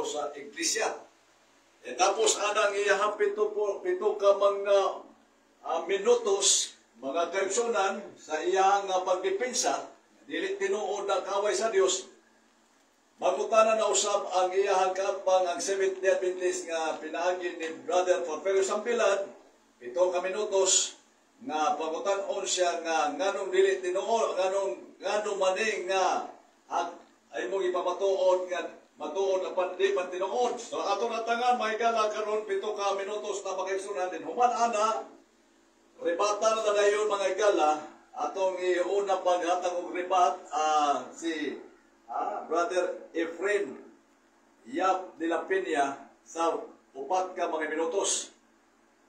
dito sa iglesia. E tapos anang iyahang 7 ka mga minutos, mga kaigsunan, sa iyang pagdepensa, dili tinuod na kaway sa Dios. Mangutana na usab ang iyahang kaatbang, ang Seventh Day Adventist nga pinaagi ni Brother Porferio Sambilad, 7 ka minutos nga pangutan-on siya nga nganong dili tinuod, nganong mani nga ay mong ipamatuod nga matuod apan di man tinuod. So atong natangan, mga higala, karon 7 ka minutos na, mga kaigsunan din. Human ana, rebuttal na dayon, mga higala, atong iuna paghatag og rebat si Brother Efren Yap de la Peña sa 4 ka mga minutos.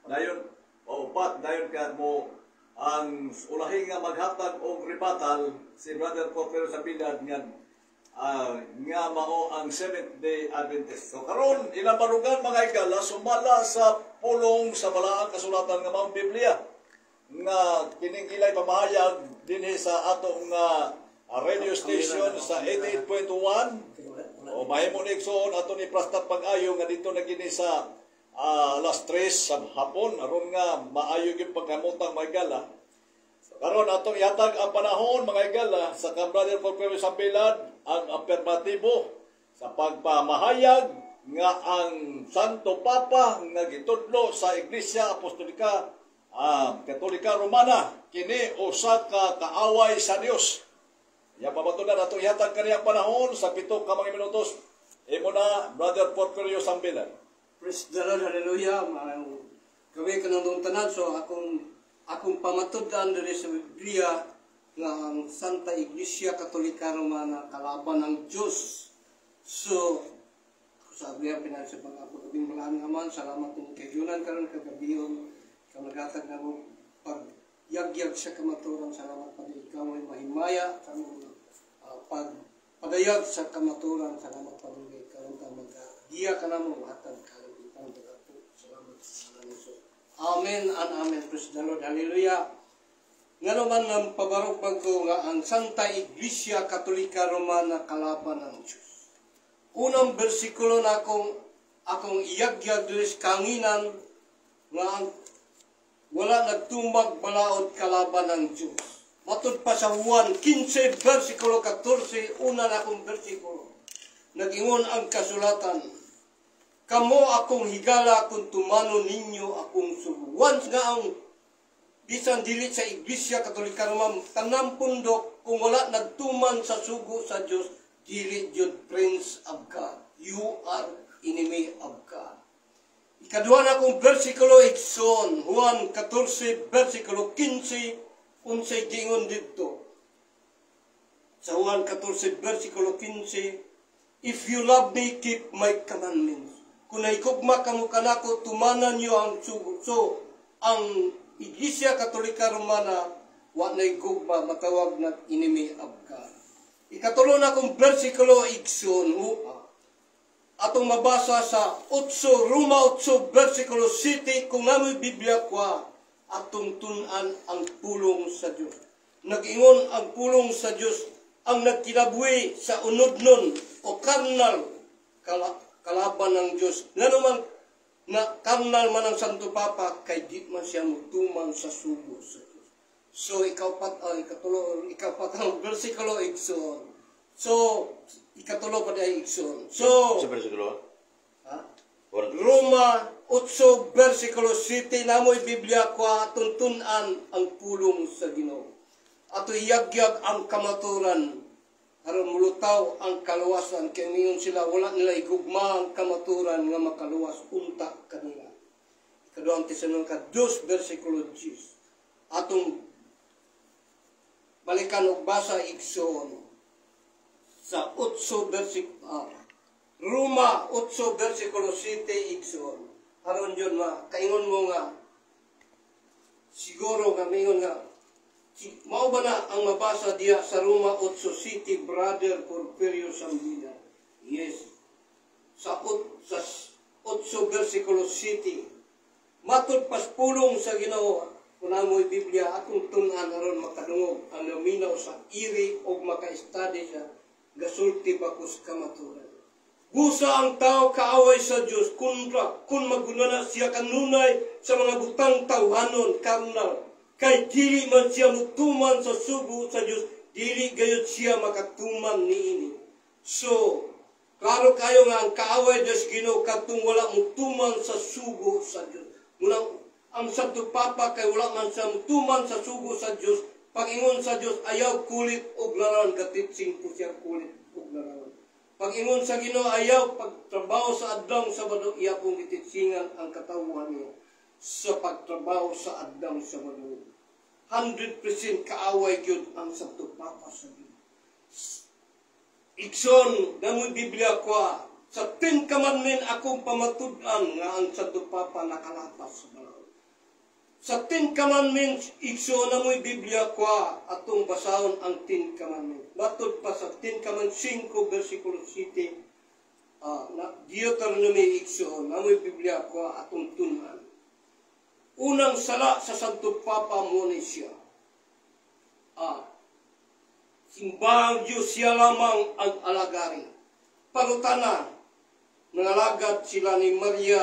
Dayon, o 4 dayon ka mo ang ulahi nga maghatag og rebuttal si Brother Porfirio Sambilad nga mao ang Seventh Day Adventist. So karon ilang barugan, mga higala, sumala sa pulong sa balaang kasulatan nga maong Biblia nga kining ilay pamahayag dinhi sa atong radio station sa 88.1 o mahimo ni igsoon ato ni prastat pag-ayo nga dito na gini sa alas 3 sa hapon aron nga maayo gyud pagkamutang, mga higala. So, karon atong ihatag ang panahon, mga higala, sa kang Brother Porfirio Sambilad ang apermatibo sa pagpamahayag nga ang Santo Papa nga gitudlo sa Iglesia Apostolika Katolika Romana kini usa ka kaaway sa Dios. Ya pamatunan ato ihatag kaniya panahon sa 7 ka mga minutos. Imo na, Brother Porfirio Sambilad. Praise the Lord, hallelujah. Maayong gabii kanatong tanan. So akong pamatud-an diri sa Biblia nga ang Santa Iglesia Katolika Romana kalaban ng Diyos. So sabi ang pinag sa mga pagabing balaan nga man, salamat din kay Yunan karon kagabion ikaw naghatag na mo pag yagyag sa kamaturan. Salamat pa din ikaw ay mahimaya sa among pag padayag sa kamaturan. Salamat pa din kay karon ka magagiya ka namo hatag kalimtan. Salamat sa ngalan ni Jesus. Amen and amen. Praise the Lord. Hallelujah. Ngano man ang pabarog ko nga ang Santa Iglesia Katolika Romana kalaban ng Diyos? Unang bersikulo na akong iyagyag diri sa kanginan nga ang wala nagtumag balaod kalaban ng Diyos. Matud pa sa Juan 15 versikulo 14, una na akong bersikulo. Nag-ingon ang kasulatan, "Kamo akong higala kung tumanon ninyo akong sugo." Once nga ang bisan dili sa Iglesia Katolika Romana, tanang pundok, kung wala nagtuman sa sugo sa Dios, dili jud friends of God. You are enemy of God. Ikaduha na akong bersikulo, igsoon, Juan 14 versikulo 15, unsay giingon didto? Sa Juan 14 versikulo 15, "If you love me, keep my commandments." Kung nahigugma kamo kanako, tumanan niyo ang sugo. So, ang Iglesia Katolika Romana, wa na gugma, matawag na enemy of God. Ikatulo na akong bersikulo, igsoon, atong mabasa sa 8, Roma 8, versikulo 7, kung namoy Biblia kwa, atong tun-an ang pulong sa Dios. Nag-ingon ang pulong sa Dios, ang nagkinabuhi sa unodnon o karnal, kalaban ng Dios. Ngano man na karnal man ang Santo Papa, kay di man siya mutuman sa sugo sa Dios. So ikaw pat ikatulo, ikapat ang bersikulo, igsoon. So ikatulo pa ay, igsoon. So Sa bersikulo? Ha? Walang Roma 8 versikulo 7, namoy Biblia kwa, atong tun-an ang pulong sa Ginoo. Ato iyagyag ang kamaturan aron mulutaw ang kaluwasan kay mingon sila wala nila igugma ang kamaturan nga makaluwas unta kanila. Ikaduhang Tesalonika 2 versikulo 10. Atong balikan og basa, igsoon, sa 8 versikulo Roma 8 versikulo 7, igsoon. Aron yun ma kaingon mo nga siguro nga mingon nga mao ba na ang mabasa diya sa Roma 8:7, Brother Porfirio Sambida? Yes. Sa 8 versikulo 7. Matud pas pulong sa Ginoo, kung namoy Biblia akong tun-an aron makadungog ang naminaw sa iri og maka-study sa gasulti bakos kamaturan. Busa ang tao kaaway sa Dios kontra kung magunana siya kanunay sa mga butang tawhanon, karnal, kay dili man siya mutuman sa sugo sa Dios, dili gayud siya makatuman niini. So, klaro kayo nga ang kaaway Dios Ginoo kadtong wala mutuman sa sugo sa Dios. Munang ang Santo Papa kay wala man siya mutuman sa sugo sa Dios. Pag-ingon sa Dios, ayaw kulit og larawan, gatitsing po siya kulit og larawan. Pag-ingon sa Ginoo, ayaw pagtrabaho sa adlawng Sabado, iya pong gititsingan ang katawhan niya sa pagtrabaho sa adlawng Sabado. 100% kaaway gyud ang Santo Papa sa Ginoo. Igsoon, namoy Biblia ko sa Ten Commandment, akong pamatud-an nga ang Santo Papa nakalapas sa balaod. Sa Ten Commandments, igsoon, namoy Biblia ko atong basahon ang Ten Commandments. Matod pa sa Ten Commandments 5 versikulo 7, na Deuteronomy, igsoon, namoy Biblia ko atong tun-an. Unang sala sa Santo Papa mo ni siya. Simbahang Diyos, siya lamang ang alagari. Pangutana, nangalagad sila ni Maria,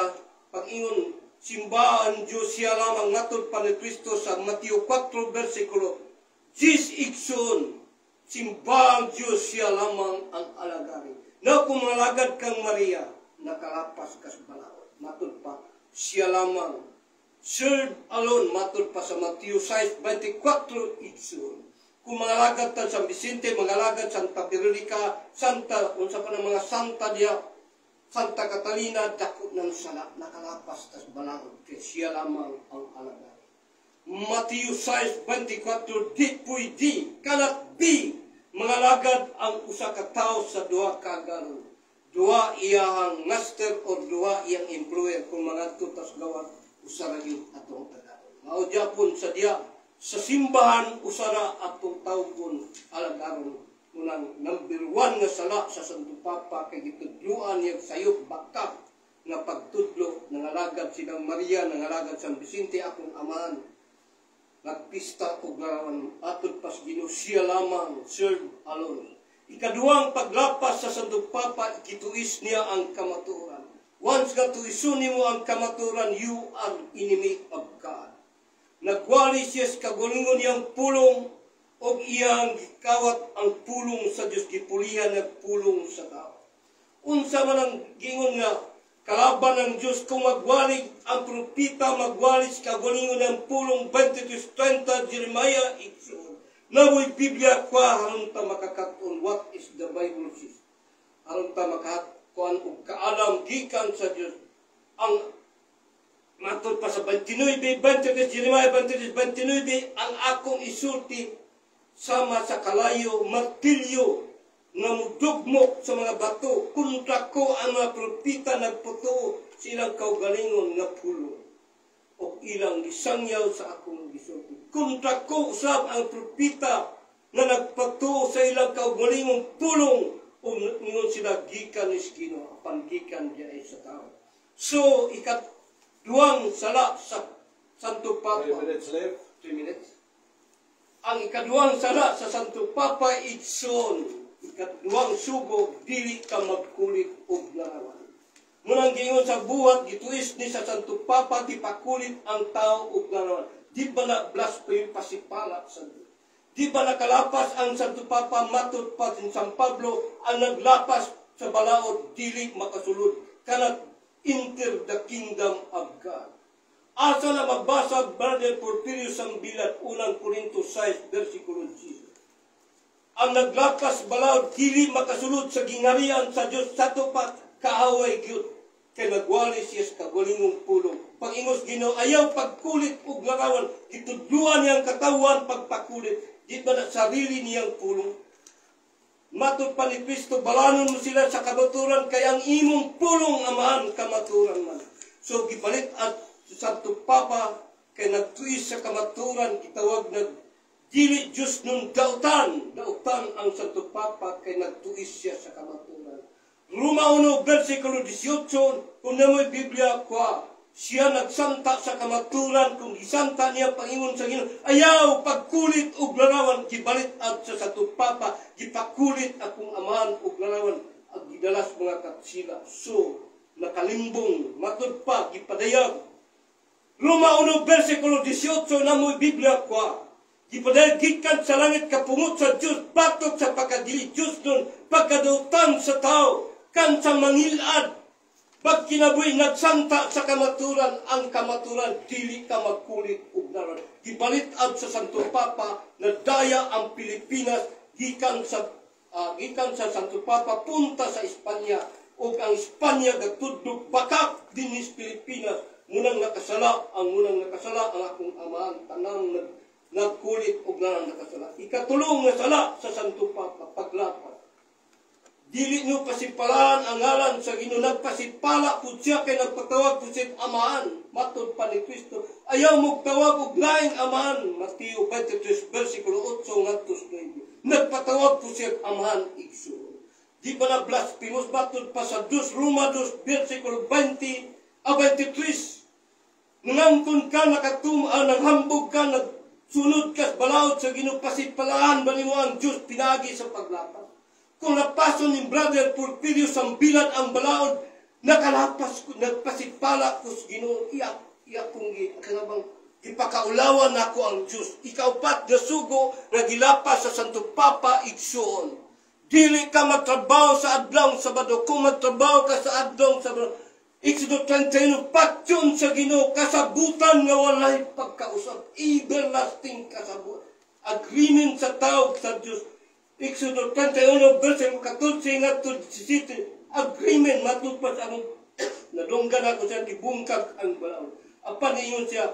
pag-ingon, simbahan Diyos siya lamang, matod pa ni Kristo sa Mateo 4 versikulo 10, igsoon, simbahang Diyos, siya lamang ang alagari. Na kung malagad kang Maria, nakalapas ka sa balaod. Matod pa, siya lamang. Serve alone, matod pa sa Mateo 6:24, igsoon. Kung mangalagad ta San Vicente, mangalagad Santa Veronica, Santa, unsa pa ng mga santa diya, Santa Catalina, dako ng sala, nakalapas tas balaod, kay siya lamang ang alagad. Mateo 6:24, di pwede, cannot be, mangalagad ang usa ka tawo sa duha ka agaron. Duha iyahang master or duha iyang employer. Kung mangadto tas gawas, usa ra gyud atong tagaron. Mao gyapon sa diya sa simbahan, usa ra atong tawgon alagaron. Unang number 1 nga sala sa Santo Papa kay gitudloan niya sayop bakak nga pagtudlo, nangalagad silang Maria, nangalagad San Vicente, akong amahan nagpista og larawan, atod pas Ginoo siya lamang, serve alone. Ikaduhang paglapas sa Santo Papa, gituis niya ang kamatuoran. Once nga tuison nimo ang kamatuoran, you are enemy of God. Nagwali siya sa kaugalingon niyang pulong og iyang gikawat ang pulong sa Dios, gipulihan ng pulong sa tao. Unsa man ang gingon nga kalaban ng Dios kung magwali ang propeta, magwali sa kaugalingon ng pulong? 23:30 Jeremiah, igsoon. Namoy Biblia kwa aron ta makakaton what is the Bible says. Aron ta makakuan og kaalam gikan sa Dios. Ang matod pa sa 29, 23, Jeremiah 23, 29, ang akong isulti sama sa kalayo, martilyo, nga mudugmok sa mga bato. Kontra ko ang mga propeta nagpatuo sa ilang kaugalingon nga pulong o ilang gisangyaw sa akong gisulti. Kontra ko usab ang propeta nga nagpatuo sa ilang kaugalingong pulong o ingon sila gikan ni Ginoo apan gikan diay sa tao. So ikaduhang sala sa Santo Papa. 3 minutes left. 3 minutes. Ang ikaduhang sala sa Santo Papa, igsoon, ikaduhang sugo, dili ka magkulit og larawan. Munang giingon sa Buhat, gituis ni sa Santo Papa, gipakulit ang tao og larawan. Di ba na blasphemy, pasipalat sa Diyos? Di ba nakalapas ang Santo Papa? Matod pa sin San Pablo, ang naglapas sa balaod dili makasulod, cannot enter the kingdom of God. Asa na mabasa, Brother Porfirio Sambilat, Unang Korinto 6, versikulo 10? Ang naglapas balaod dili makasulod sa gingharian sa Dios. Sa pa kaaway gyud kay magwali siya sa kaugalingong pulong. Pag-ingos Ginoo, ayaw pagkulit og larawan, gitudluan niyang katawan pagpakulit. Di ba na sarili niyang pulong? Matod pa ni Kristo, balanon mo sila sa kamaturan kay ang imong pulong, Amahan, kamaturan man. So gibalit at sa Santo Papa kay nagtuis sa kamaturan, gitawag nag dili Diyos nun dautan. Dautan ang Santo Papa kay nagtuis siya sa kamaturan. Roma 1 versikulo 18, kung namoy Biblia kwa, siya nagsanta sa kamaturan. Kung gisanta niya pangingon sa Ginoo, ayaw pagkulit og larawan, gibalit at sa Santo Papa, gipakulit akong amahan og larawan. Ang gidalas mga katsila. So, nakalimbong, matud pa, gipadayag. Roma 1, versikulo 18 na mo'y Biblia kwa. Gipadayag gikan sa langit kapungot sa Diyos, batok sa pagkadili Diyos nun, pagkadutan sa tao, kan sa mangilad, pagkinabuhi nagsanta sa kamaturan, ang kamaturan dili ka magkulit og naran. Gibalit-ad sa Santo Papa na daya ang Pilipinas gikan sa Santo Papa punta sa Espanya, ug ang Espanya gatudlok bakak dinhis Pilipinas. Munang nakasala ang akong amahan, tanang nagkulit og naran nakasala. Ikatulong nga sala sa Santo Papa, paglapas. Dili nyo pasipalaan ang ngalan sa Ginoo, nagpasipala pud siya kay nagpatawag pud siya amahan, matod pa ni Kristo. Ayaw mo tawag og laing amahan, Mateo 23 versikulo 8 ngadto 9. Nagpatawag pud siya amahan, igsoon. Di ba na blasphemous matod pa sa 2 Roma 2 versikulo 20 a 23? Nangangkon ka nakatuma, nanghambog ka, nagsunod ka sa balaod sa Ginoo, pasipalaan ba nimo ang Diyos pinagi sa paglapas? Kung napason ni Brother Porfirio Sambilad ang balaod, nakalapas ko, nagpasipala ko sa Ginoo, iyak, iyak kong kanabang ipakaulawan nako ang Diyos. Ikaupat nga sugo nga gilapas sa Santo Papa, igsuon. Dili ka magtrabaho sa adlaw Sabado. Kung magtrabaho ka sa adlaw Sabado, Exodo 31, patyon sa Ginoo, kasabutan nga walay pagkausap, everlasting kasabot. Agreement sa tao sa Diyos. Exodo 31, verse 14 ngadto 17, agreement matud pa sa akong nadunggan ako siya, gibungkag ang balaod. Apan ingon siya,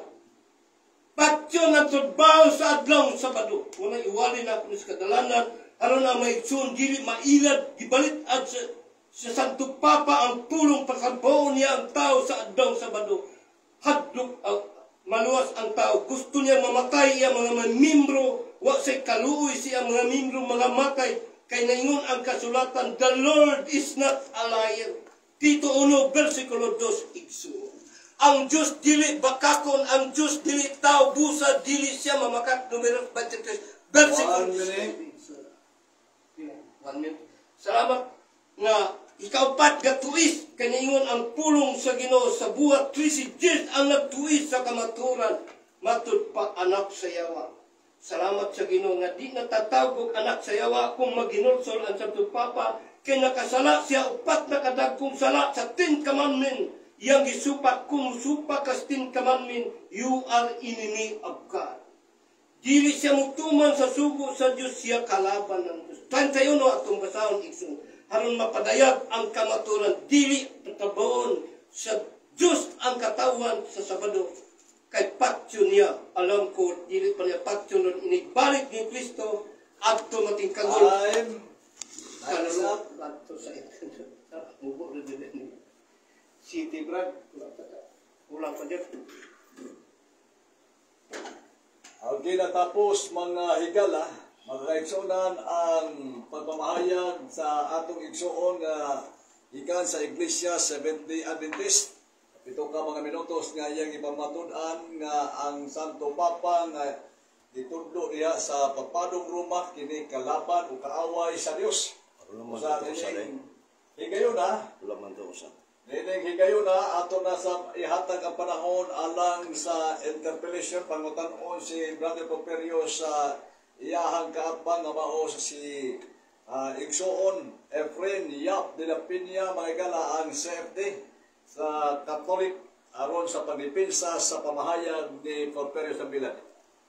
patyon ang trabaho sa adlaw Sabado. Muna iwali na ako sa kadalanan, aron ang may igsoon, dili mailad, gibalit at sa Santo Papa ang pulong pasampoon niya ang tao sa adlaw Sabado. Hadlok, maluwas ang tao. Gusto niya mamatay iya mga membro, wa say kaluoy siya mga membro mga matay. Kay naingon ang kasulatan, the Lord is not a liar. Tito 1, versikulo 2, igsoon. Ang Diyos dili bakakon, ang Diyos dili tao, busa dili siya mamakak. Numero 23, versikulo One minute. 1 minute. Salamat nga ikaupat nga tuis kay naingon ang pulong sa Ginoo sa buhat 13 Diyos ang nagtuis sa kamaturan matud pa anak sa yawa. Salamat sa Ginoo nga di natatawag og anak sa yawa kung maginulsol ang Santo Papa kay nakasala siya upat na kadagkong sala sa Ten Commandment. Iyang gisupak, kung supak ka sa Ten Commandment, you are enemy of God. Dili siya mutuman sa sugo sa Diyos, siya kalaban ng Diyos. 31 atong basahon, igsoon. Aron mapadayag ang kamaturan, dili tabaon sa Diyos ang katawan sa Sabado. Kay patyo niya, alam ko, dili pa niya patyo nun, inigbalik ni Kristo, adto matingkagol. Time. Time's up. Adto sa mubo rin din. City, Brad. Kulang pa dyan. Okay, natapos mga higala, mga kaigsunan, ang pagpamahayag sa atong igsuon nga ikan sa Iglesia Seventh-day Adventist. 7 ka mga minutos nga iyang ipamatud-an nga ang Santo Papa nga gitudlo diha sa Papadong Roma kini kalaban o kaaway sa Dios. Wala man Sa to usa, nining higayuna, Wala man to usa. nining higayuna ato na sa ihatag ang panahon alang sa interpellation pangutan-on si Brother Porfirio sa iyahang kaatbang nga mao sa si Igsoon Efren Yap de la Peña, mga higala, ang CFD sa Catholic aron sa pagdepensa sa pamahayag ni Porfirio Sambilan.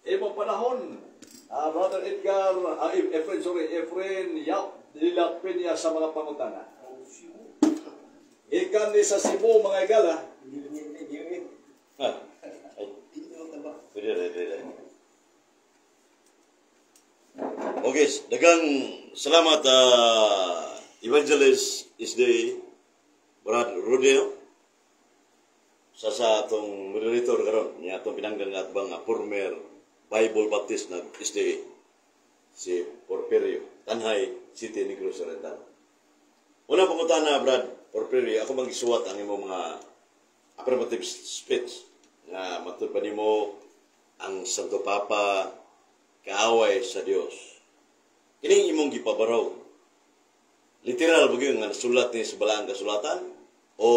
Imo panahon, Brother Edgar, Efren, sorry, Efren Yap de la Peña sa mga pangutana. Ikan ni sa Cebu, mga higala. Ay, pwede, pwede, pwede. Okay, daghang salamat, Evangelist Isday Brad Rodeo sa atong moderator karon niya atong pinanggang atbang nga former Bible Baptist na SDA si Porfirio, Tanjay City, Negros Oriental. Una pangutana, Brad Porfirio, ako magisuwat ang imong mga affirmative speech nga matud pa nimo ang Santo Papa kaaway sa Dios. Kining imong gipabaraw. Literal ba gyud nga nasulat ni sa balaang kasulatan o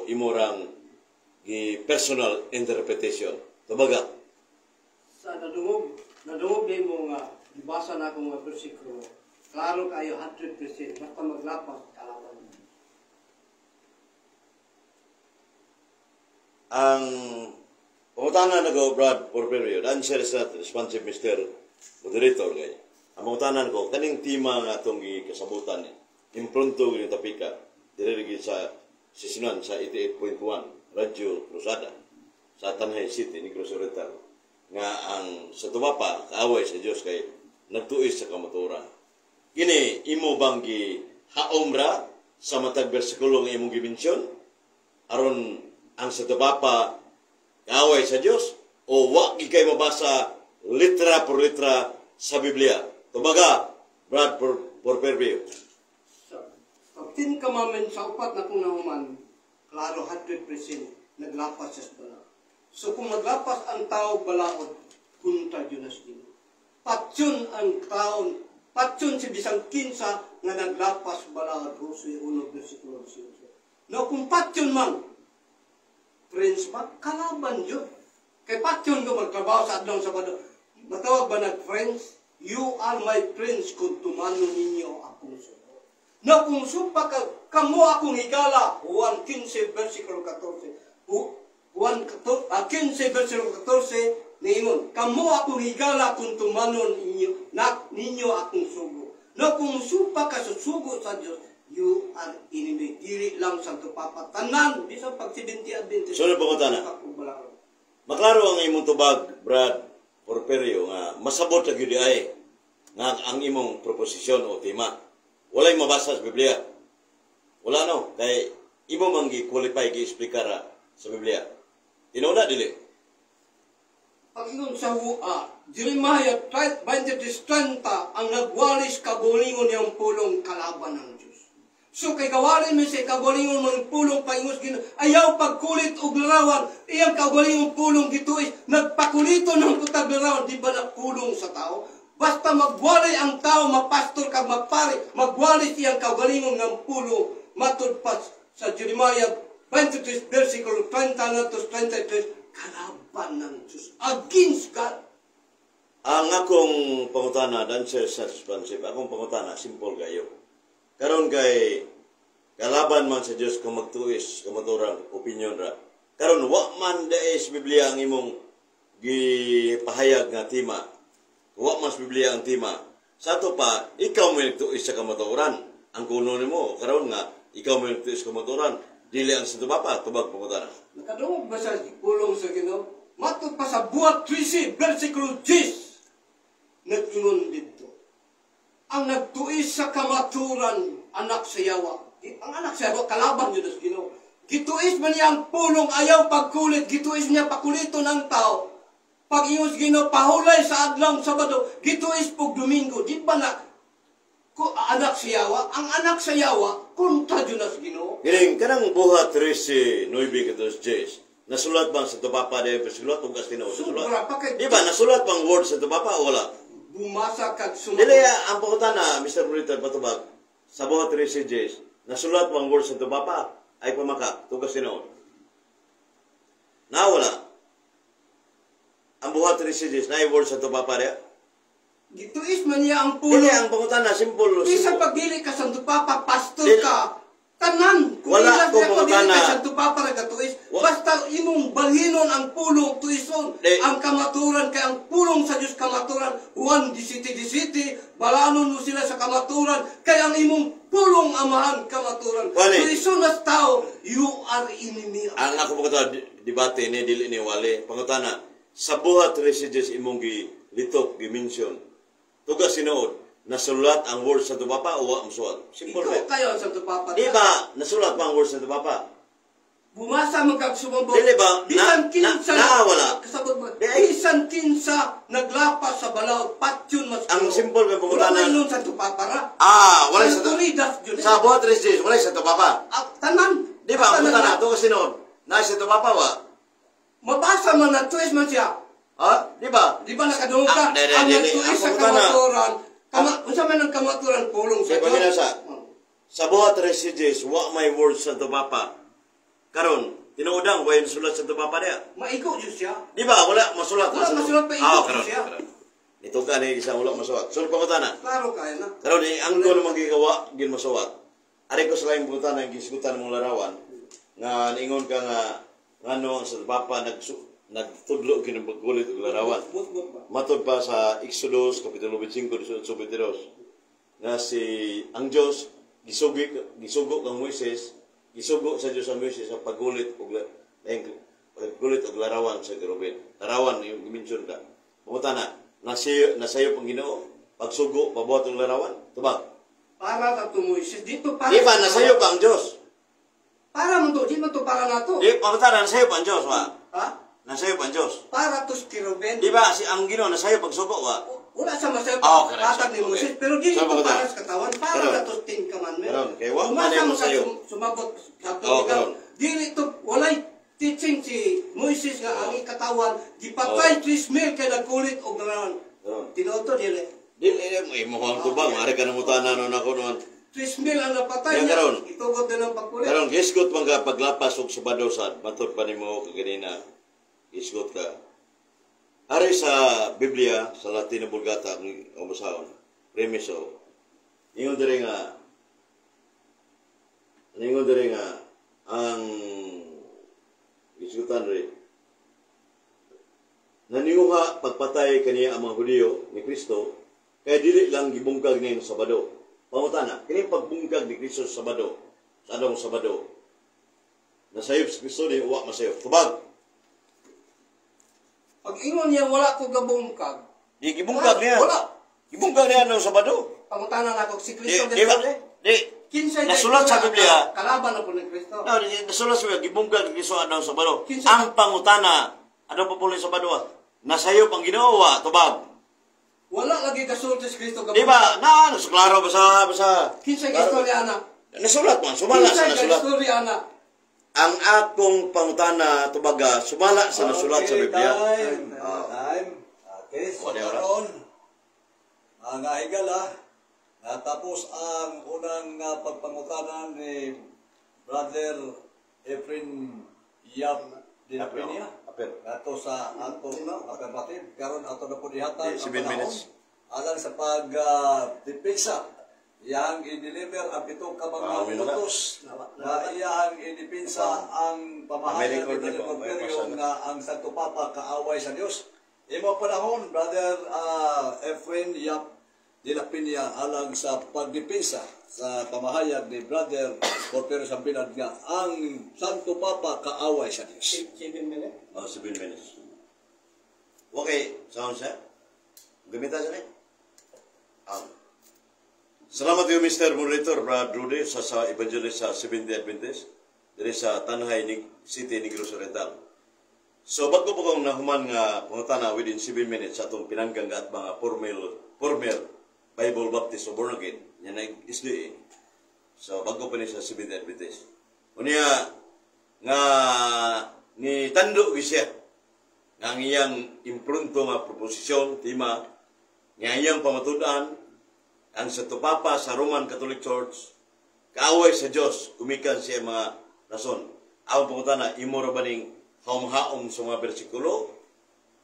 imorang gi personal interpretation? Tubaga. Sa nadungog nimo nga gibasa na akong mga bersikulo. Klaro kayo 100% basta maglapas kalaban. Ang pangutana na ko, Brad Porfirio, the answer is not responsive, Mr. Moderator, kay. Ang pangutana ko, kaning tema nga atong gikasabutan ni, imprunto gini tapika, dire lagi sa sisunan sa 88.1 Radyo Cruzada sa Tanay City, Negros Oriental, nga ang sa tumapa, kaaway sa Dios kay nagtuis sa kamatuoran. Kini imo bang gi haomra sa matag bersikulo nga imong gimensyon aron ang sa tumapa kaaway sa Dios o wa gi kay mabasa litra por litra sa Biblia? Tubaga, Brad Porfirio. Sa pag 10 commandments sa upat na kung nahuman, klaro 100% naglapas sa balaod. So kung maglapas ang tao balaod, kontra yun as Ginoo. Patyon ang taon, patyon si bisang kinsa nga naglapas balaod, Josue 1 versikulo 18. No, kung patyon man, friends ba, kalaban yun. Kay patyon ko magtrabaho sa adlaw Sabado. Matawag ba nag-friends? You are my friends kung tumano ninyo akong sugo. No, kung supa ka, kamo akong higala, Juan 15, versikulo 14. Juan 15, versikulo 14, niingon, kamo akong higala kung tumanon ninyo, na, ninyo akong sugo. No, kung supa ka sa sugo sa Diyos, you are enemy. Dili lang sa Papa. Tanan, bisan pag 70 Adventist. So, pangutana. Maklaro ang imong tubag, Brad Porfirio, nga masabot sa gyud ay nga ang imong proposisyon o tema. Walay mabasa sa Biblia. Wala no, kay imo man gi-qualify gi-explikara sa Biblia. Tinuod na dili. Pag-ingon sa Jeremiah 23:30, ang nagwalis kagulingon niyang pulong kalaban ng Diyos. So kay gawalin mi sa kaugalingon mong pulong paingos Ginoo, ayaw pagkulit og larawan, iyang kaugalingong pulong gituis, nagpakulito ng putag larawan, di ba na pulong sa tao? Basta magwalay ang tao, mapastor kag mapari, magwalay siyang kaugalingon ng pulong, matud pa sa Jeremiah 23 versikulo 30 ngadto 23, kalaban ng Diyos, against God. Ang akong pangutana, answer sa responsive, akong pangutana, simple kayo. Karon kay kalaban man sa Dios kung magtuis kamaturang opinion ra. Karon wa man daes Biblia ang imong gipahayag nga tema. Wa man sa Biblia ang tema. Sa ato pa, ikaw may nagtuis sa kamatuoran. Ang kuno nimo karon nga ikaw may nagtuis sa kamatuoran, dili ang Santo Papa tubag pangutana. Nakadungog ba sa pulong sa Ginoo? Matod pa sa buhat 13 versikulo 10 nag-ingon didto. Ang nagtuis sa kamaturan, anak sa yawa. Ang anak sa yawa, kalaban yun sa Ginoo. Gituis man niya ang pulong, ayaw pagkulit. Gituis niya pakuliton ang tao. Pag ingon sa Ginoo, pahulay sa adlaw Sabado, gituis pug Domingo. Di ba na ko, anak sa yawa? Ang anak sa yawa, kontra yun sa Ginoo. Gining kanang buhat 13, 9, 14, 10, nasulat bang sa Papa de versikulo tugas tinuod nasulat? Sobra pa kay Di ba nasulat bang word sa Papa o wala? Bumasa kag sumagot. Dili ang pangutana, Mr. Brito Patubag, sa buhat 13, 10, nasulat bang word sa Papa ay pamaka tugas tinuod. Nawala. Ang buhat 13, 10, na word sa Papa diya. Gituis man niya ang pulong. Dili ang pangutana simple. Bisa Simple. pagdili ka Santo Papa, pastor Dili. ka. Tanan, kung Wala ilas ko niya kung dili pangutana. ka Santo Papa nagatuis, basta imong balhinon ang pulong tuison, Di. ang kamaturan kay ang pulong sa Dios kamaturan, Juan 17:17, balanon mo sila sa kamaturan, kay ang imong pulong amahan kamaturan. Wale. Tuison as tao, you are enemy. Ang ako pangutana debate ni dili ni wale pangutana sa buhat 13 10 imong gi litok gi mention. Tugas sinuod, nasulat ang word sa Papa o wa masulat? Simple Ikaw ba? kayo ang Santo Papa. Di ba nasulat ba ang word sa Papa? Bumasa man kag sumabot. Dili ba? Bisan kinsa Wala. Kasabot mo. Di ay- Bisan kinsa naglapas sa balaod, patyon mas. Ang simple nga pangutana. Wala man Santo Papa ra. Ah, wala Sa sa Turidas yun. Sa buhat 13 10, wala sa Papa. Ah, tanan. Di ba? Ang Tanan pangutana na. tugas sinuod. Na sa Papa wa. Mabasa man na tuis man siya. Ha? Di ba? Di ba nakadungog ka? Ah, di, di, Ang di, di. nagtuis Ang sa pangutana. kamaturan. Unsa man ang kamaturan pulong sa Di, paminaw sa. Oh. Sa buhat resides, wa may words sa Papa. Karon, tinuodang way nasulat sa Papa diya. Maigo jud siya. Di ba? Wala masulat. Wala masulat pa, igo Ah, karon. siya. Karon. Nito ka ni isang wala masulat. Sunod pangutana. Klaro kaya na. Karon ni anggo naman gigawa gin masuwat. Ari ko sa laing pangutana gisgutan mong larawan nga niingon ka nga ngano sa Papa nagtudlo gyud ang pagkulit og larawan. But ba? Matod pa sa Exodus kapitulo 25 18 22 nga si ang Dios gisugi gisugo kang Moises, gisugo sa Dios ang Moises sa paggulit og paggulit og larawan sa kerubin. Larawan yung gimension ka. Pangutana, nasiyo nasayo pang Ginoo pagsugo pabuhat og larawan? Tubag. Para ta to Moises dito para. Di ba nasayo pa ang Dios? Para mo to, di man to para nato. Di pangutana, nasayo pa ang Dios wa? Ha? Nasayo pa ang Dios. Para to sa kerubin. Di ba si ang Ginoo nasayo pagsugo wa? Wala sa masayop Ah, okay. hatag ni Moises, pero di So, ito pangutana. para sa katawan, para Karon. na to sa Ten Commandments. Karon, kay wa man Umasa yung mo sa sayo. sumabot sa Oh, karon. Dili to walay teaching si Moises nga ang ikatawan gipatay 3,000 kay nagkulit og larawan. Karon. Tinuod to dili. Di mo imo ang tubang, ari ka nangutana nun ako noon. 3,000 ang napatay Yan, niya. karon. Itugot din ang pagkulit. Karon gisgot man ka paglapas og Sabado sad, matod pa nimo kaganina. Gisgot ka. Ari sa Biblia, sa Latin Vulgata kung basahon. Premiso. Ingon diri nga ingon diri nga ang gisgutan ri naniuha pagpatay kaniya ang mga Hudiyo ni Kristo kay dili lang gibungkag niya sa Sabado. Pangutana, kini pagbungkag ni Kristo sa Sabado, sa adlong Sabado, nasayop si Kristo ni uwa masayop. Tubag. Pag ingon niya wala ko gabungkag. Di gibungkag niya. Wala. Gibungkag niya ng Sabado. Pangutana nako si Di, Kristo di ba? Di. Kinsay Nasulat sa Biblia. Kalaban na po ni Kristo. No, di, nasulat sa Biblia, gibungkag ni Kristo adlong Sabado. Kinsa- Ang pangutana, ano pa po sa Sabado? Nasayop ang Ginoo wa, tubag. Wala lagi kasulti si Kristo Di ba? Na, ano, klaro basa basa. Kinsay istorya ana? Nasulat man, sumala sa Kinsay nasulat. istorya ana? Ang akong pangutana tubaga sumala sa nasulat sa Okay, Biblia. Time. Time. Okay, so Wala oras. karon, mga higala, natapos ang unang pagpangutana ni Brother Efren Yap de la Peña. Apel. Ato sa ato affirmative. Karon ato na po ihatag Di, ang 7 panahon minutes. alang sa pag depensa. Iyang i-deliver ang pito ka mga Ah, minute na. utos na iyang idepensa ang pamahayag May record ni na po. May Porfirio pasana. nga ang Santo Papa kaaway sa Dios. Imo panahon, Brother Efren Yap de la Peña, alang sa pagdepensa sa pamahayag ni Brother Porfirio Sambilad nga ang Santo Papa kaaway sa Dios. 7 minutes. Oh, 7 minutes. Okay, sound siya? Gamitan siya ni? Ah. Salamat yung Mr. Moderator, Brad Rudy, sa Evangelist sa Seventh Adventist, diri sa Tanjay City, Negros Oriental. So, bago po kong nahuman nga pangutana within 7 minutes sa atong pinanggang at mga formal Bible Baptist o born again, yan ay SDA. So, bago pa ni sa Seventh Adventist. Unya, nga ni tando gyud siya nga ang iyang imprunto nga proposisyon, tema, nga ang iyang pamatud-an, ang Santo Papa sa Roman Catholic Church, kaaway sa Dios, gumikan siya mga rason. Ang pangutana, imo ra ba ning haom-haom sa mga bersikulo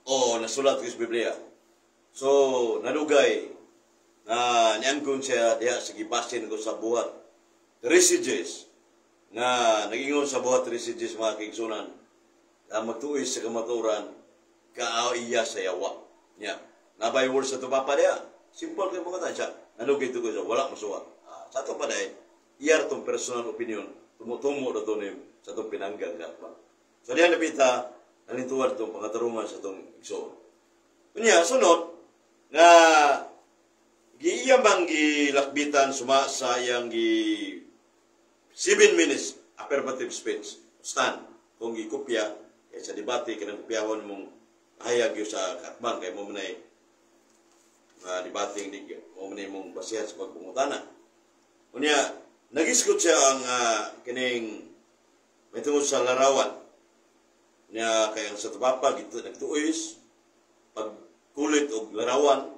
o nasulat sa Biblia? So, nadugay nga niangkon siya diha sa gibasin ko sa buhat Resiges nga nagingon sa buhat Resiges, mga kaigsunan, nga magtuis sa kamatuoran kaaiya sa yawa niya. Nabay words sa Papa diha? Simple kay mga siya. Nalugay to ko siya, wala masuwat. Ah, sa ato pa dahil iyar tong personal opinion, tumutumo na to ni sa itong pinanggang pa. So diha napita nalintuan itong pangatarungan sa itong igsoon. Unya, sunod nga giiya bang gilakbitan suma sa iyang gi 7 minutes affirmative speech stand kung gikopya kay sa debate kanang kopyahon mong hayag yun sa katbang kay mo manay debate di mo manay mong basihan sa pagpangutana. Unya nagisgot siya ang kining may tungod sa larawan niya kay ang sa Papa gito nagtuoys pagkulit og larawan,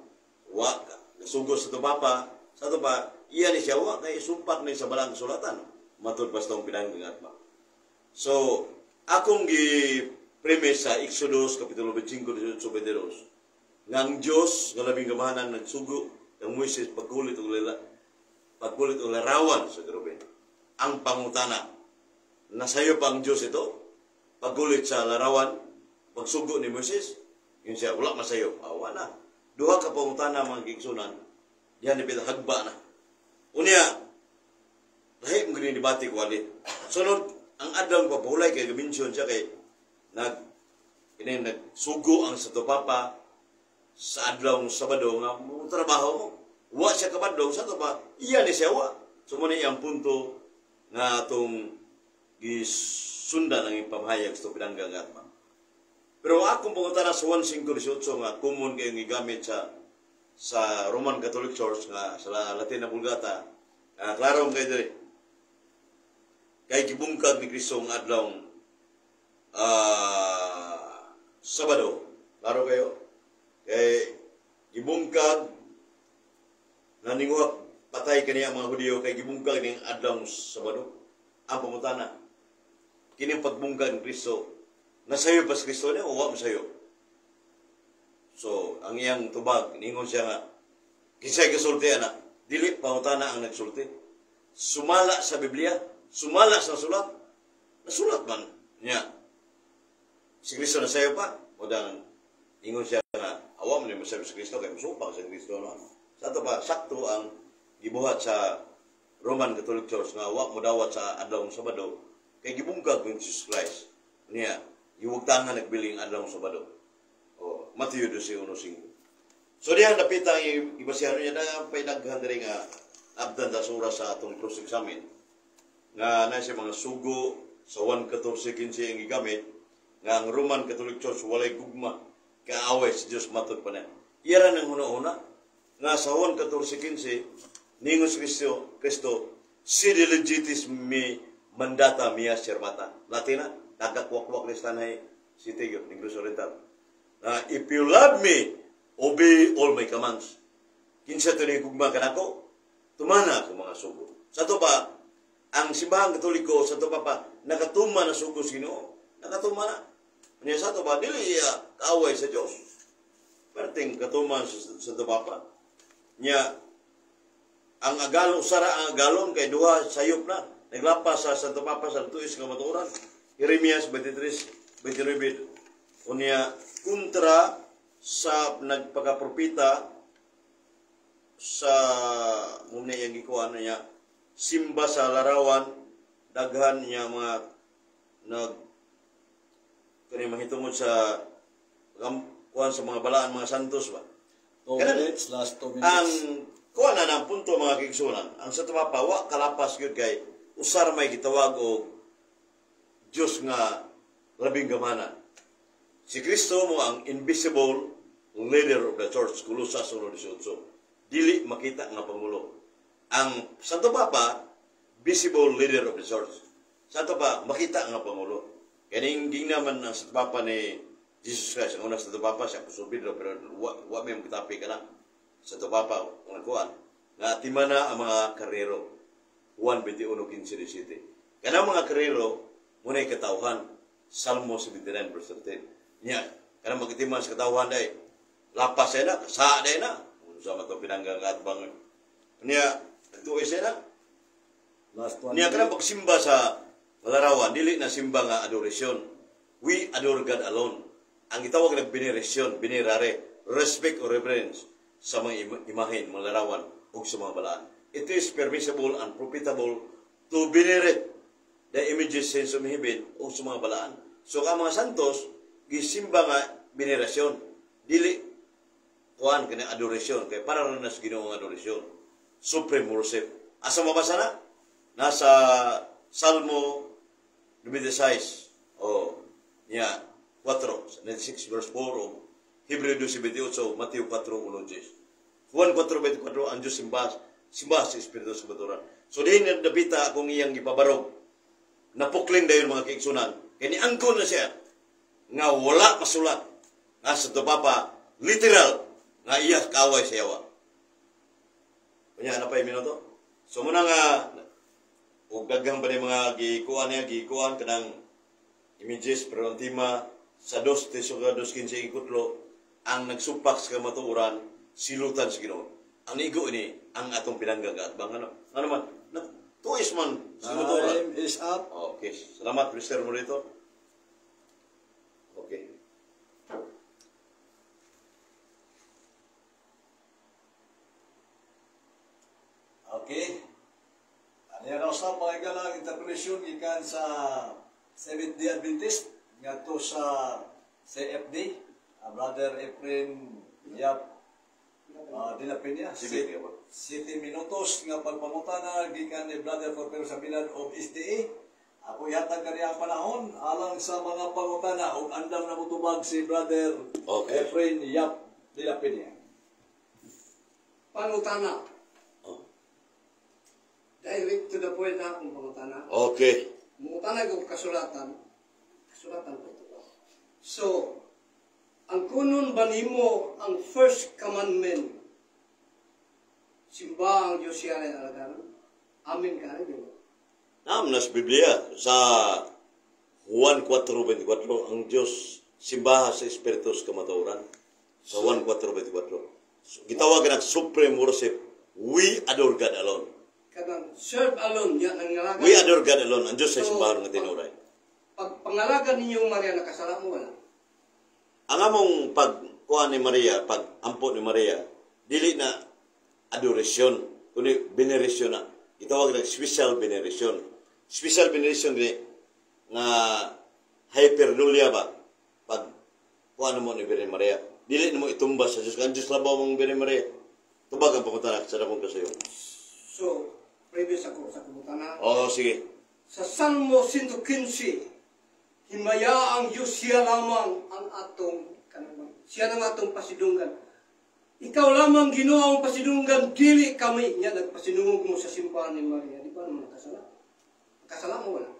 wa nasugo sa Papa sa ato pa. iya ni siya wa kay sumpak ni sa balaang kasulatan. Matud pa sa tong pinanggang atma. So, akong gi premise sa Exodus kapitulo 25 18 22 nga ang Dios nga labing gamahanan nagsugo kang Moises pagkulit og larawan sa kerubin. Ang pangutana, nasayo pa ang Dios ito? Pagkulit sa larawan, pagsugo ni Moises, yun siya, wala masayo. Awa na. Duha ka pangutana, mga kaigsuonan, diyan ni hagba na. Unya, lahi mo gini debate ko ali. Sunod, ang adlaw papahulay kay gaminsyon siya kay nag ini nagsugo ang Santo Papa sa adlaw Sabado nga mo trabaho mo. Wa siya kabadlong sa pa, iya ni siya wa. So mo na iyang punto nga atong gisundan ang ipamahayag sa pinanggang atma. Pero akong pangutana sa 1.5.18 nga common kayong gigamit sa Roman Catholic Church nga sa Latin na Vulgata, klaro kay diri. Kay gibungkag ni Kristo ang adlaw Sabado, klaro kayo. Kay gibungkag naninguha patay kaniya ang mga Hudiyo kay gibungkag ning adlaw Sabado. Ang pangutana, kining pagbungkag ni Kristo, nasayo pa si Kristo niya o wa masayo? So, ang iyang tubag, ningon siya nga, kinsay kasulti ana, dili pangutana ang nagsulti. Sumala sa Biblia, sumala sa sulat, nasulat man niya. Si Kristo nasayo pa, o dang, ingon siya nga, awa mo ni masayo si Kristo, kay musupang si Kristo, no? Sa ato pa, sakto ang gibuhat sa Roman Catholic Church nga wa mo dawat sa adlaw Sabado, kay gibungkag ni Jesus Christ. Niya, giwagtangan nagbiling adlaw Sabado. O, Matthew 12:1.5. So diyan napita ang ibasihan niya na paidaghan diri nga abdan sa sura sa atong cross-examine nga na siya mga sugo sa 1.14.15 ang gigamit nga ang Roman Catholic Church walay gugma kaaway sa Dios matod pa na. Iya ra nang huna-huna nga sa 1.14.15 ningon si Kristo, "Si delegitis me mandata mea servata." Latina, nagakwak-kwak ni Stanhay City yun, Negros Oriental. Na if you love me, obey all my commands. Kinsa to ni gugma kanako, tumana ako mga sugo. Sa to pa, ang simbahang Katoliko sa to pa pa, nakatuma na sugo sa Ginoo. Nakatuma na. Unya sa to pa, dili iya kaaway sa Dios. Perting katuma sa to pa pa. Nya, ang agalon, sara ang agalon kay duha sayop na. Naglapas sa Santo Papa sa tuis nga matuoran. Jeremias 23:29. Unya, kontra sa nagpakapropita sa muna iyang gikuan niya simba sa larawan, daghan niya mga nag kani mahitungod sa kuan sa mga balaan mga santos ba. 2 minutes, last 2 minutes. Ang kuan na ng punto, mga kaigsuonan, ang Santo Papa wa kalapas gyud kay usar may gitawag og Dios nga labing gamana. Si Kristo mo ang invisible leader of the church, Kolosas 1:18. Dili makita nga pangulo. Ang Santo Papa, visible leader of the church. Santo Pa, makita nga pangulo. Kaning naman ang Santo Papa ni Jesus Christ, ang unang Santo Papa siya Apostol Pedro, pero wa may makitapi ka na. Santo Papa, ang kuan, nga timana ang mga karnero. Juan 21:15-17. Kanang mga karnero, muna'y katawhan. Salmo 79 verse 13. Nya, kanang magitiman sa katawhan day, lapas ay na, kasa day na. Sa matong pinanggang atbang. Niya, nagtuoy siya na. Last one Niya minute. Kanang pagsimba sa larawan, dili na simba nga adorasyon. We adore God alone. Ang gitawag na veneration, venerare, respect or reverence sa mga imahen, mga larawan, ug sa mga balaan. It is permissible and profitable to venerate the images saints of heaven o sa mga balaan. So ang mga santos, gisimba nga venerasyon. Dili kuan kani adorasyon kay para ra na sa Ginoo ang adorasyon. Supreme worship. Asa mabasa na? Nasa Salmo 96 o niya 4, 96 verse 4 o Hebreo 12:28, Mateo 4:1. Juan 4:24, ang Diyos simba, simba sa Espiritu sa kamatuoran. So dihin na dapita akong iyang gipabarog. Napukling dayon, mga kaigsuonan. Kay niangkon na siya nga wala masulat nga sa Papa literal nga iya kaaway sa yawa. Kunya na pa minuto? So muna nga ug daghang pa ni mga gikuan niya, gikuan kanang images, pero ang tema sa 2 Tesalonica 2:15 ikutlo, ang nagsupak sa kamatuoran silutan sa Ginoo. Ang nigo ini ang atong pinangga at bang ano. Ano man tuis man sa kamatuoran. Time is up. Okay. Salamat, Mr. Morito. Okay. Okay. Ano yan sa mga galang interpellation gikan sa Seventh-day Adventist ngadto sa CFD, Brother Efren Yap de la Peña. Sige, ba? 7 minutos nga pagpangutana gikan ni Brother Porfirio Sabilan of SDA. Ako ihatag kaniya ang panahon alang sa mga pangutana ug andam na motubag si Brother Okay. Efren Yap de la Peña. Pangutana. Oh. Direct to the point na akong pangutana. Okay. Mangutana ko kasulatan. Kasulatan ko ito. So, ang kunon ba nimo ang first commandment? Simba ang Diyos siya ay alagaran? Amen ka rin, di ba? Naam nas Biblia sa Juan 4:24, ang Diyos simbaha sa Espiritu sa kamatuoran. Sa Juan 4:24. So, gitawag ang supreme worship, we adore God alone. Kanang serve alone, yan ang ngalaga. We adore God alone. Ang Diyos ay So, simbahan nga tinuray. Pag pangalaga ninyong Maria, nakasala mo wala? Ang among pagkuha ni Maria, pag ampo ni Maria, dili na adoration, kundi veneration na. Gitawag na special veneration. Special veneration dili nga hyperdulia ba? Pag kuha mo ni Birhen Maria, dili na mo itumba sa Diyos. Ang Diyos labaw mong Birhen Maria. Tubag ang pangutana sa dakong kasayo. So, previous ako sa pangutana. Oo, sige. Sa Salmo 115, himaya ang Diyos, siya lamang ang atong kanamang. Siya ang atong pasidunggan. Ikaw lamang Ginoo ang pasidunggan, dili kami. Nya nagpasinungog mo sa simbahan ni Maria. Di ba naman nakasala? Nakasala mo wala?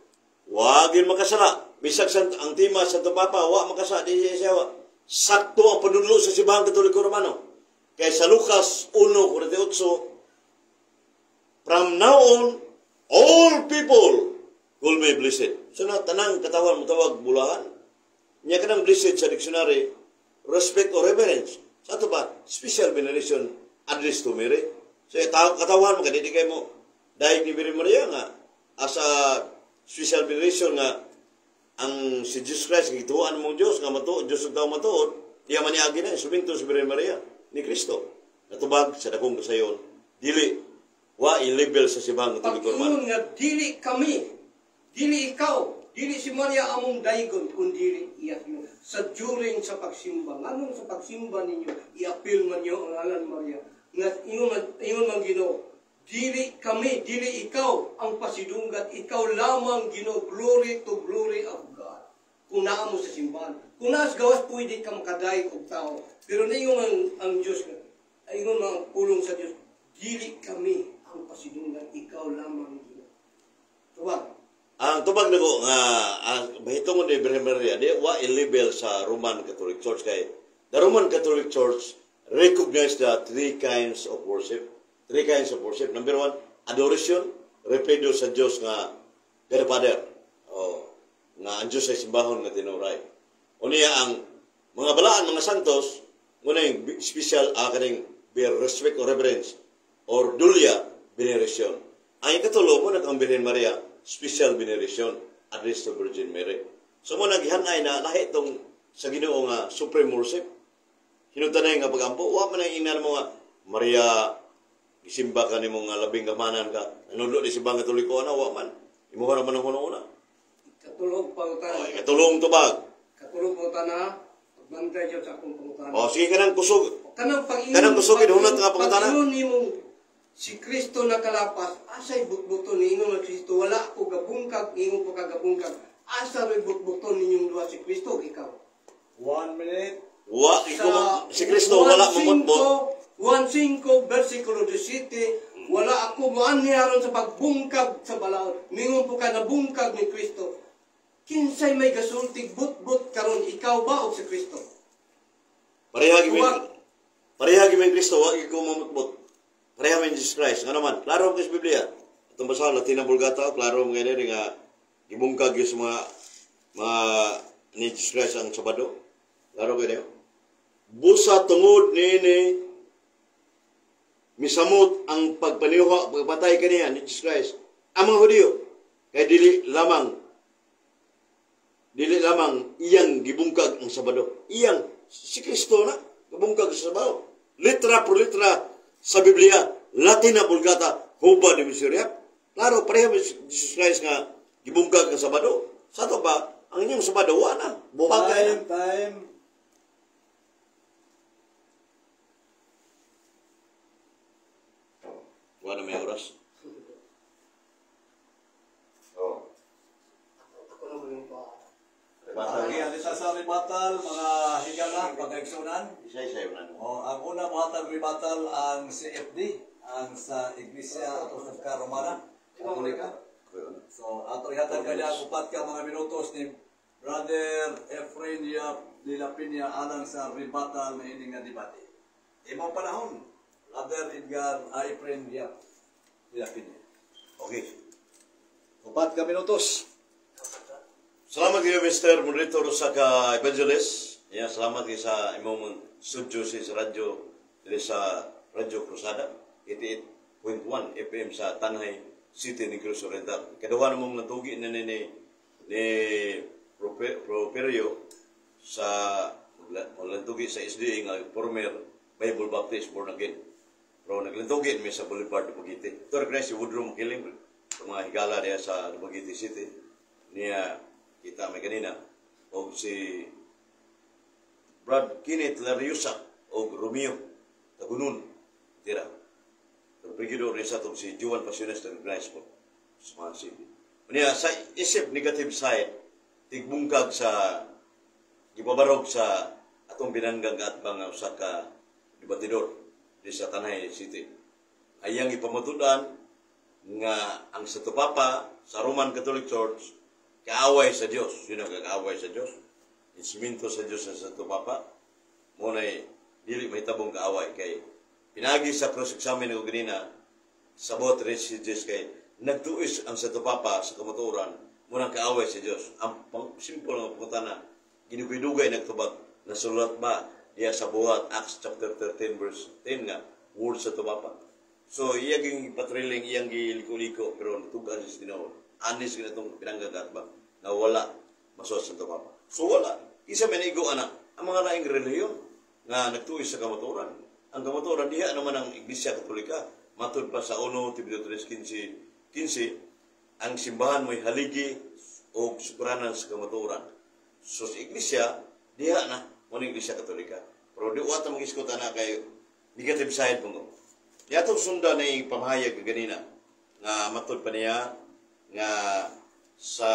Wagin makasala. Bisag ang tema sa Santo Papa, wa makasala, di siya wa. Sakto ang panudlo sa simbahan Katoliko Romano. Kaya sa Lucas 1:48, from now on, all people will be blessed. So na, tanang katawan mo tawag bulahan. Nya kanang blessed sa dictionary, respect or reverence. Sa ato ba, special veneration address to Mary. So katawan mo, kadidi kayo mo, dahil ni Mary Maria nga, as a special veneration nga, ang si Jesus Christ, gituan mong Diyos, nga matuod, Diyos ang tao matuod, diya man niagi na, suminto si Mary Maria, ni Kristo. Natubag sa dakong kasayon, dili, wa i-label sa simbahan Katoliko Romano. Pag-ingon nga, dili kami, dili ikaw, dili si Maria among daygon, kundi iya sa during sa pagsimba. Nganong sa pagsimba ninyo, i-appeal man niyo ang ngalan Maria. Nga ingon man Ginoo, dili kami, dili ikaw ang pasidunggan, ikaw lamang Ginoo, glory to glory of God. Kung naa mo sa simbahan. Kung naas gawas, pwede ka makadayeg og tao. Pero naingon ang Diyos, ingon man ang pulong sa Diyos, dili kami ang pasidunggan, ikaw lamang Ginoo. Tubag. Ang tubag nako nga bahitungon ni Birhen Maria, di wa i-label sa Roman Catholic Church kay the Roman Catholic Church recognize the three kinds of worship. Three kinds of worship. Number one, adoration, repedo sa Dios nga God the Father. O nga ang Dios ay simbahon nga tinuray. Unya ang mga balaan, mga santos, muna yung special kaning respect or reverence or dulia veneration. Ang ikatulo mo ang Birhen Maria, special veneration address to Virgin Mary. So mo naghanay na lahi tong sa Ginoo nga supreme worship. Hinutanay nga pagampo, wa man ang ingnan mo nga Maria gisimba ka nimo nga labing gamanan ka. Nanulo di simbang Katoliko ana wa man. Imuha naman ang una-una. Katulog pangutana. Oy, katulong tubag. Katulog pangutana. Pagbantay jud sa akong pangutana. O sige kanang kusog. Kanang pag-ingon. Kanang kusog hinunat nga pangutana. Pag-ingon nimong si Kristo nakalapas, asay butbuton ni ingon nga Kristo, wala ako gabungkag, ingon ko kagabungkag. Asa ro'y butbuton ninyong duha si Kristo ug ikaw? 1 minute. Wa, ikaw, si Kristo wala mamutbot. 1:5, versikulo 17, wala ako moanhi aron sa pagbungkag sa balaod. Mingon po ka nabungkag ni Kristo. Kinsay may gasultig butbut karon, ikaw ba o si Kristo? Pareha gimi Kristo, wa ikaw mamutbot. Pareha man Jesus Christ. Nga naman, klaro ang sa Biblia. Itong basahon, Latina Vulgata, klaro mga ini nga gibungkag yung sa mga ni Jesus Christ ang Sabado. Klaro kayo. Busa tungod niini misamot ang pagpaniuha, pagpatay kaniya ni Jesus Christ ang mga Hudiyo. Kay dili lamang iyang gibungkag ang Sabado. Iyang si Kristo na gibungkag sa Sabado. Litra por litra sa Biblia, Latina Vulgata, huba ni Mr. Yap. Klaro, pareha Jesus Christ nga gibungkag ang Sabado. Sa ato ba, ang inyong Sabado, wala na. Buhagay na. Time, time. Wala may oras. Oh. Ako naman yung pa. Okay, alisa sa rebuttal, mga higala, pagkaigsunan. Isa-isa yun na. O, ang una mohatag rebuttal ang CFD, ang sa Iglesia Apostolika Romana, Katolika. So, ato ihatag kanya ang 4 ka mga minutos ni Brother Efrain Yap de la Peña alang sa rebuttal na ini nga debate. Imong panahon, Brother Edgar Efrain Yap de la Peña. Okay. 4 ka minutos. Salamat kayo, Mr. Moderator sa ka Evangelist. Yeah, salamat kayo sa imong studio sa radyo diri sa Radyo Cruzada 88.1 FM sa Tanjay City, Negros Oriental. Kaduha namong natugi na ni Properio sa lantugi sa SDA nga former Bible Baptist born again. Pero naglantugi mi sa Boulevard Dumaguete. Ito rin si Woodrow Makiling, sa mga higala diya sa Dumaguete City. Niya kita may kanina og si Brad Kenneth Lariosa og Romeo Tagunon tira. Pero Brigido Reza og si Juan Pasiones recognize po sa mga city. Niya sa isip negative side tigbungkag sa gibabarog sa atong binanggang atbang nga usa ka debatidor di sa Tanjay City. Ayang ipamatud-an nga ang Santo Papa sa Roman Catholic Church kaaway sa Dios. Sino ang kaaway sa Dios? Instrumento sa Dios sa Santo Papa. Mo nay dili mahitabong kaaway kay pinagi sa cross-examine ko ganina sa buhat Jesus kay nagtuis ang Santo Papa sa kamatuoran mo nang kaaway sa Dios. Ang simple nga pangutana, ginugay-dugay nagtubag nasulat ba diya sa buhat Acts chapter 13 verse 10 nga word sa Santo Papa. So iya ging patriling iyang giliko-liko pero natugan sa Ginoo. Anis ginatong pinanggagat ba nga wala masuot sa Santo Papa. So wala. Isa man igo ana ang mga laing relihiyon nga nagtuis sa kamatuoran. Ang kamatuoran diha naman ang Iglesia Katolika. Matud pa sa 1 Timoteo 3:15, ang simbahan mo'y haligi o sukuranan sa kamatuoran. So sa Iglesia diha na mo ning Iglesia Katolika. Pero di wa ta mag-iskot ana kay negative side mo. Yatong sundan na pamahayag ganina nga matud pa niya nga sa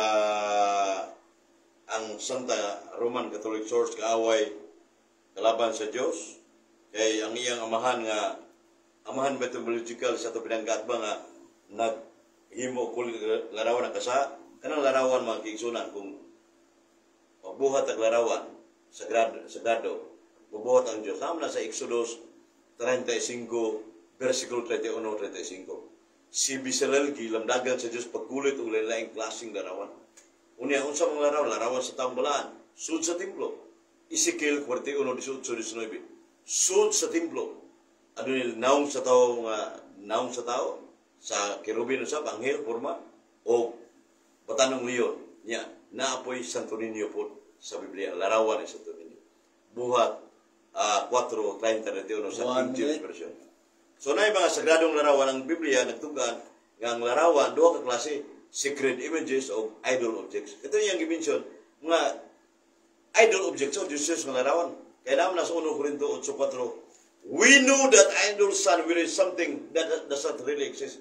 ang Santa Roman Catholic Church kaaway kalaban sa Dios kay ang iyang amahan nga amahan methodological sa ato pinanggat ba nga naghimo kul larawan ang kasa kanang larawan mga kiigsunan kung magbuhat ang larawan sagrado sagrado bubuhat ang Dios. Tama na sa Exodus 35 versikulo 31-35. Si Bezalel gilamdagan sa Dios pagkulit og lain-laing klaseng larawan. Unya unsa mga larawan? Larawan sa taong balaan, sud sa templo. Ezekiel 41:18-19. Sud sa templo. Adunay naong sa tao nga naong sa tao sa kerubin usab anghel forma o batanong leon nya naapoy Santo Niño po sa Biblia, larawan ni Santo Niño. Buhat 4:30-31 sa King James Version. So na mga sagradong larawan ang Biblia nagtugan nga ang larawan duha ka klase, sacred images o idol objects. Ito yung gi-mention mga idol objects o Diyos nga larawan. Kaya naman nasa 1 Corinto 8:4, we know that idol son will is something that does not really exist.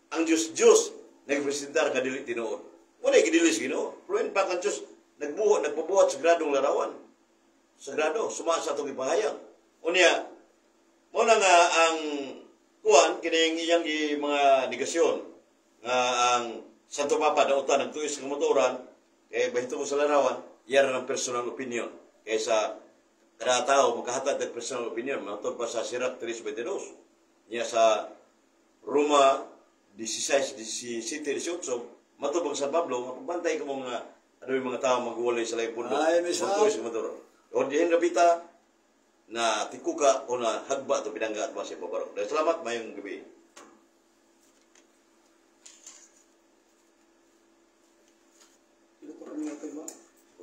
Ang Diyos Diyos nagpresentar ka dili tinuod. Wala gidili sa Ginoo. Pero in fact ang Diyos nagbuhat, nagpabuhat sa gradong larawan. Sagrado, suma sa atong ipahayag. Unya, mo na nga ang kuan kining iyang mga negasyon nga ang Santo Papa dautan nagtuis sa kamatuoran kay bahito ko sa larawan, iya ra ng personal opinion. Kaysa kada tao makahatag ng personal opinion, matod pa sa Sirach 3:22. Niya sa Roma 16, 17, 18, matubang San Pablo, nga pagbantay ka mo nga ano yung mga tao maghuwalay sa laing pundo. Ay, Miss Magtuis, magturo. O dihin kapita na tikuka o na hagba ito pinangga at masya pabarok. Dahil salamat, mayong gabi. Ito kami nga ba?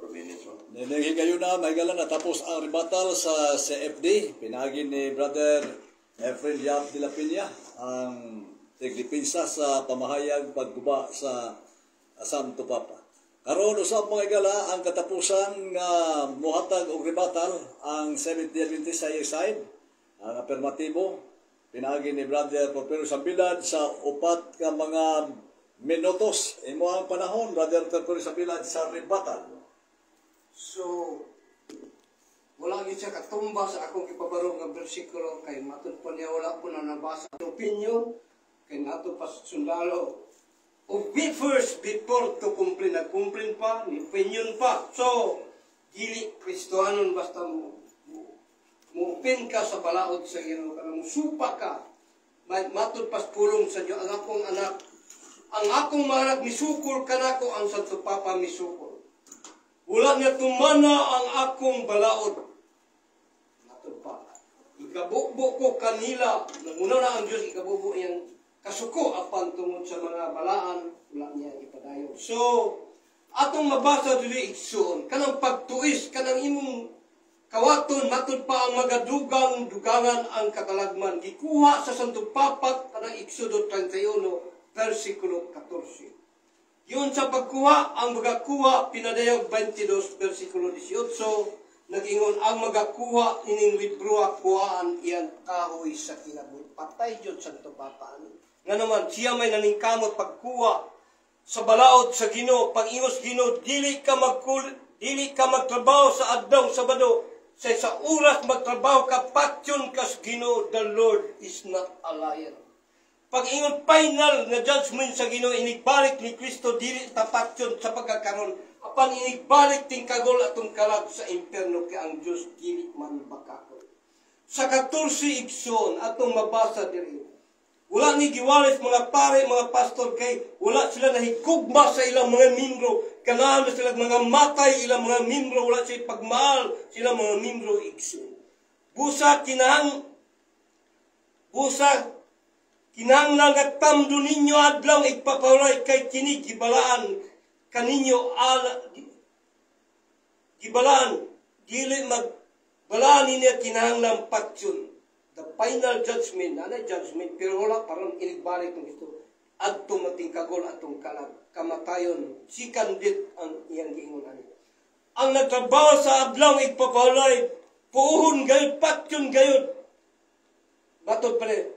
4 minutes, no? Neneng kayo na, mahigala na tapos ang rebuttal sa CFD. Pinagi ni Brother Efren Yap de la Peña ang tigdipinsa sa pamahayag pagguba sa Santo Papa. Karon usab, mga higala, ang katapusan nga muhatag og rebuttal ang Seventh-day Adventist sa iyang side, ang apermatibo, pinagi ni Brother Porfirio Sambilad sa 4 ka mga minutos. Imo ang panahon, Brother Porfirio Sambilad, sa rebuttal. So, wala gyud siya katumba sa akong gipabaro nga bersikulo kay matud pa niya wala ko na nabasa opinion kay nato pa sa sundalo. O be first before to complain, nag-complain pa, ni opinion pa. So, dili Kristohanon basta mo mo ka sa balaod sa Ginoo, kanang supa ka. Matud pas pulong sa Dios ang akong anak. Ang akong mga anak misukol kanako, ang Santo Papa misukol. Wala niya tumana ang akong balaod. Matud pa. Ikabubo ko kanila. Nanguna na ang Diyos, ikabubo iyang kasuko apan tungod sa mga balaan, wala niya ipadayon. So, atong mabasa dili, igsuon, kanang pagtuis, kanang imong kawaton, matud pa ang magadugang dugangan ang katalagman. Gikuha sa Santo Papa kanang Exodo 31, versikulo 14. Yun sa pagkuha, ang magakuha, pinadayag 22, versikulo 18, nag-ingon, ang magakuha ining libro, kuhaan iyang kahoy sa kinabuhi. Patay jud Santo Papa. Ano? Nga naman, siya may naningkamot pagkuha sa balaod sa Ginoo, pag-ingos Ginoo, dili ka magtrabaho sa adlaw Sabado, sa oras magtrabaho ka, patyon ka sa Ginoo, the Lord is not a liar. Pag ingon final na judgment sa Ginoo, inigbalik ni Kristo, dili tapatyon sa pagkakaron, apan inigbalik tingkagol atong kalag sa impierno kay ang Dios dili man bakakon. Sa 14, igsoon, atong mabasa diri. Wala ni giwalis mga pare, mga pastor kay wala sila nahigugma sa ilang mga membro. Kanahan na sila mga matay ilang mga membro, wala sila pagmahal sila mga membro, igsoon. Busa kinahanglan nga tamdo ninyo adlaw igpapahulay kay kini gibalaan kaninyo ala gibalaan dili mag balaan niya kinahanglan patyon the final judgment ana judgment, pero wala paron inigbalik ng Kristo adto matingkagol atong kalag kamatayon, second death ang iyang giingon ani. Ang nagtrabaho sa adlaw igpapahulay, puhon gayud, patyon gayud. Matod pa rin,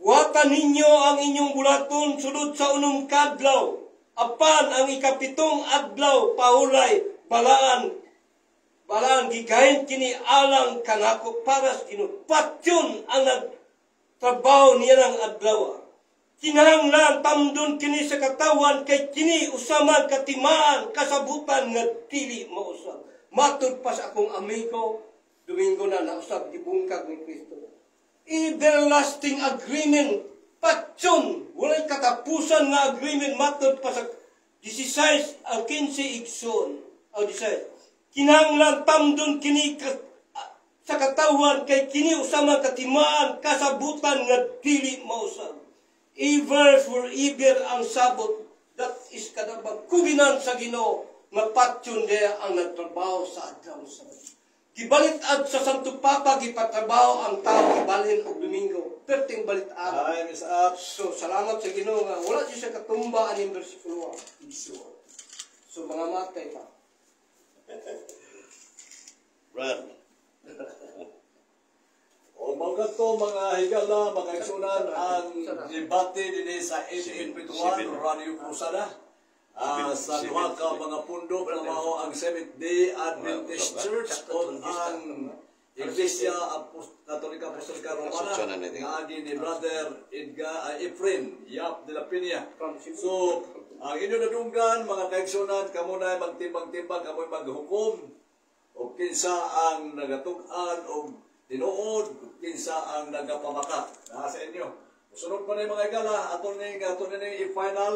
buhatan ninyo ang inyong bulaton sulod sa 6 kadlaw. Apan ang 7 adlaw pahulay, balaan. Balaan gigahin kini alang kanako para sa Ginoo. Patyon ang nagtrabaho niya ng adlaw. Kinahanglan tamdon kini sa katawan kay kini usaman katimaan kasabutan nga dili mausab. Matud pa sa akong amigo, Domingo na nausab gibungkag ni Kristo. Everlasting agreement, patyon, walay katapusan nga agreement matud pa sa 16 ang 15, igsoon. O 16. Kinahanglan tamdon kini sa katawan kay kini usama katimaan kasabutan nga dili mausab. Ever for ever ang sabot, that is kadabang covenant sa Ginoo nga patyon diya ang nagtrabaho sa adlaw sa Gibalit-ad sa Santo Papa, gipatrabaho ang tao gibalhin og Domingo. Perting balit-ad. Ay, Miss Up. So, salamat sa Ginoo nga wala siya katumba aning bersikulo. Igsoon. So, mga matay ta. Brad. O mao kadto, mga higala, mga igsunan, ang debate dinhi sa 88.1 Radio Krusada. Sa duha ka mga pundo nga mao ang Seventh Day Adventist Church o ang Iglesia Katolika Apostolika Romana nga agi ni Brother Edgar Efren Yap de la Peña. So, ang inyo nadunggan, mga kaigsunan, kamo na magtimbang-timbang, kamo maghukom o kinsa ang nagatug-an og tinuod, kinsa ang nagapamaka. Nasa inyo. Sunod pa ni, mga igala, ato ning i-final,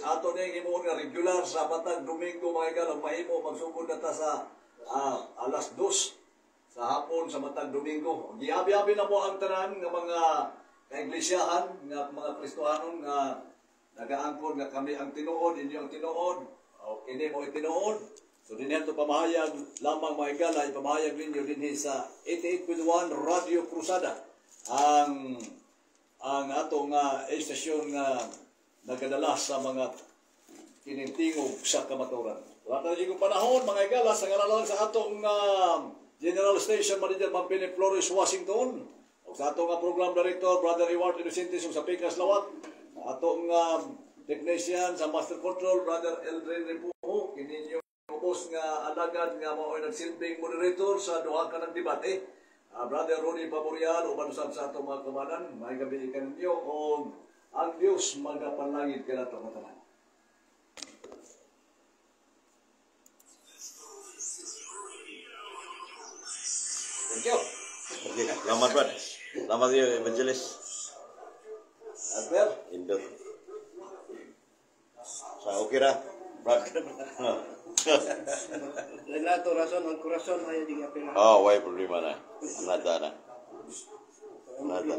ato ning himuon nga regular sa matag Domingo, mga igala, mahimo magsugod na ta sa alas 2 sa hapon sa matag Domingo. Giabi-abi na mo ang tanan nga mga kaiglisyahan, nga mga Kristohanon nga nagaangkon nga kami ang tinuod, inyo ang tinuod, o kini mo tinuod. So dinhi ato pamahayag lamang, mga igala, ipamahayag ninyo dinhi sa 88.1 Radio Cruzada ang ato nga estasyon nga nagadala sa mga kinintingog sa kamaturan. Wala tayo yung panahon, mga igala, sa ngalan sa atong General Station Manager, Ma'am Penny Flores Washington, o sa atong Program Director, Brother Reward Innocentes, sa Pikas Lawat, sa atong technician sa Master Control, Brother Eldrin Repujo, kini ubos nga alagad nga mao'y nagsilbing moderator sa duha ka ng debate, Brother Ronnie Paborial, uban usab sa atong mga kaubanan, may gabi kaninyo og ang Dios magapanlangit kanato nga tanan. Thank you. Okay, salamat, Brad. Salamat iyo, Evangelist. Albert. Indot. Sa okay ra, Brad. Lain rason ang kurason ay di apela. Oh, way problema na. Nada na. Nada.